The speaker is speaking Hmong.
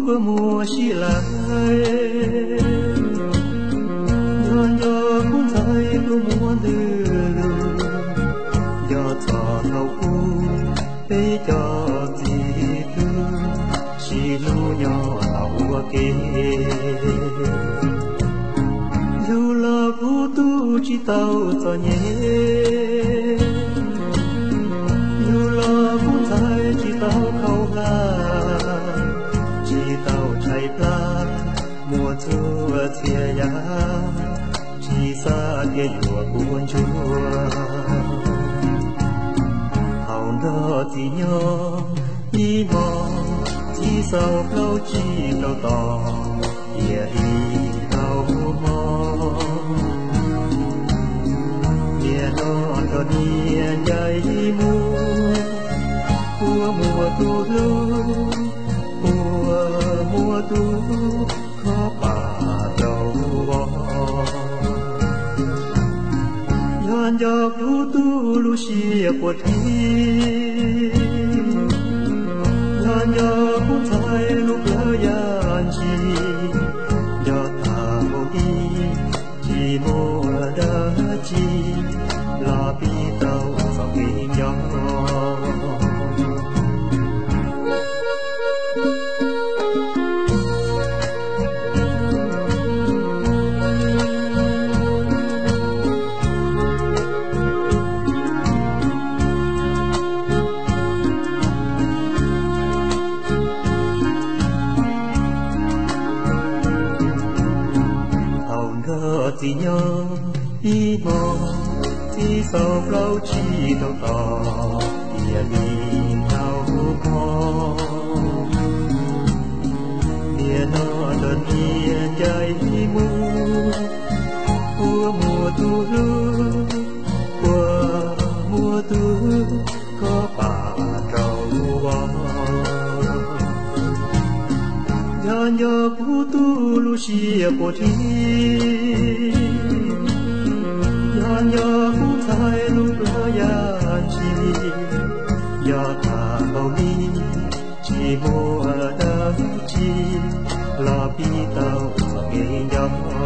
Kua muag sib lawm, nco nco kuv ntxhais kua muag ntws lug, nco txog thaum ub peb cov txiv tub sib hlub nyob ua ke. Yug los kuv tub tsis tau txom nyem, yug los kuv ntxhais tsis tau khaus hlab, tsis tau tshaib plab, muaj txhua txhia yam tsis xav tias yuav ua ntsuag. Thaum nrog txiv nyob ib hmo, txiv xaus plaub tsib rau tom, tiam li tau hmo. Niam no nrog niam ncaim mus, kua muag tus hlub, kua muag tus khob pam rau vog. Yog nco kuv tub lub siab puas dhi, yog nco kuv ntxhais lub plawv yam ntsis, nco tag npaum li tsis muaj dab tsi los pib tau txoj kev nco. Thaum nrog txiv nyob ib hmo, txiv xaus plaub tsib rau tom, tiam li tau hmo. Niam no nrog niam ncaim mus, kua muag tus hlub, kua muag tus khob pam rau vog. Yog nco kuv tub lub siab puas dhi, yog nco kuv ntxhais lub plawv yam ntsis, nco tag npaum li tsis muaj dab tsi los pib tau txoj kev nco.